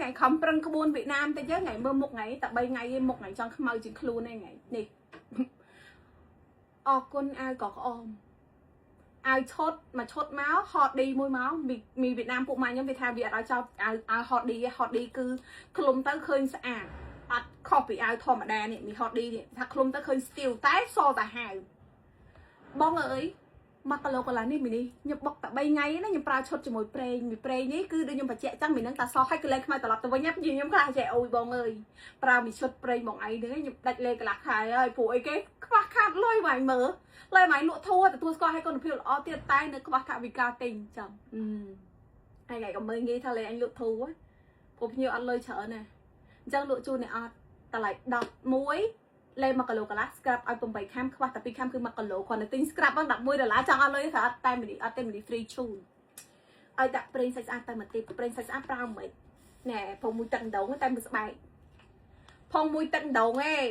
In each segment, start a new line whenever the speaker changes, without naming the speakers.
ថ្ងៃខំប្រឹងក្បួនវៀតណាមតិចទៅថ្ងៃមើលមុខថ្ងៃតែ3ថ្ងៃឯងមុខថ្ងៃចង់ខ្មៅជាងខ្លួនឯងថ្ងៃនេះអរគុណអាវក៏ក្អមអាវឈុតមួយឈុតមកហតឌីមួយមកមីវៀតណាមពួកម៉ាខ្ញុំវាថាវាអត់ឲ្យចោលអាវអាវហតឌីហតឌីគឺឃ្លុំទៅឃើញស្អាតអត់ខុសពីអាវធម្មតានេះមីហតឌីនេះថាឃ្លុំទៅឃើញ style តែសតាហាវបងអើយ1គីឡូកន្លះនេះមីនេះខ្ញុំបុកតែ3ថ្ងៃណាខ្ញុំប្រើឈុតជាមួយប្រេងមីប្រេងនេះគឺដូចខ្ញុំបញ្ជាក់ចឹងមីនឹងតាសឲ្យកលេខ្មៅត្រឡប់ទៅវិញខ្ញុំខ្លះចេះអូយបងអើយប្រើមីឈុតប្រេងបងឯងនេះខ្ញុំដាច់លេកន្លះខែហើយព្រោះអីគេខ្វះខាតលុយមកមើលលុយមកលក់ធួទទួលស្គាល់ឲ្យគុណភាពល្អទៀតតែនៅខ្វះថវិកាទិញចឹងអឺហើយក៏មើលងាយថាលេអញលក់ធូរព្រោះភ្ញៀវអត់លុយច្រើនណាអញ្ចឹងលក់ជូនអ្នកអត់តម្លៃ11លេ1គីឡូកន្លះ scrub ឲ្យ8ខាំខ្វះតែ2ខាំគឺ1គីឡូគ្រាន់តែទិញ scrub ហ្នឹង11ដុល្លារចង់អត់លុយថាអត់តែមីនេះអត់ទេមីនេះ free ជូនឲ្យដាក់ប្រេងសាច់ស្អាតតែមួយទីប្រេងសាច់ស្អាតប្រើមិនណែផងមួយទឹកដងតែមួយស្បែកផងមួយទឹកដងឯង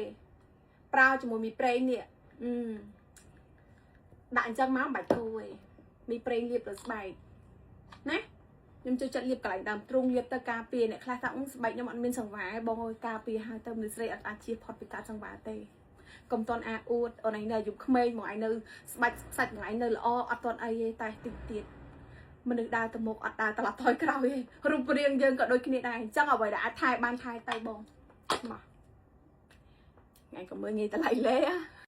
ប្រើជាមួយមីប្រេងនេះអឺដាក់អញ្ចឹងមកមិនបាច់ធូរទេមីប្រេងលាបលើស្បែកណាខ្ញុំចូលចិត្តលាបកន្លែងដើមទ្រូងលាបទៅការពារអ្នកខ្លះថាស្បែកខ្ញុំអត់មានសង្វាបងអើយការពារហើយទៅមនុស្សស្រីអត់អាចជៀសផុតពីការសង្វាទេកុំតន់អាអួតអូនឯងនៅអាយុក្មេងមកឯងនៅស្បែកសាច់មកឯងនៅល្អអត់តន់អីទេតែតិចទៀតមនុស្សដើរទៅមុខអត់ដើរត្រឡប់ថយក្រោយទេរូបរាងយើងក៏ដូចគ្នាដែរអញ្ចឹងអ្វីដែលអាចថែបានថែទៅបងមកថ្ងៃក៏មើលងាយតម្លៃលេ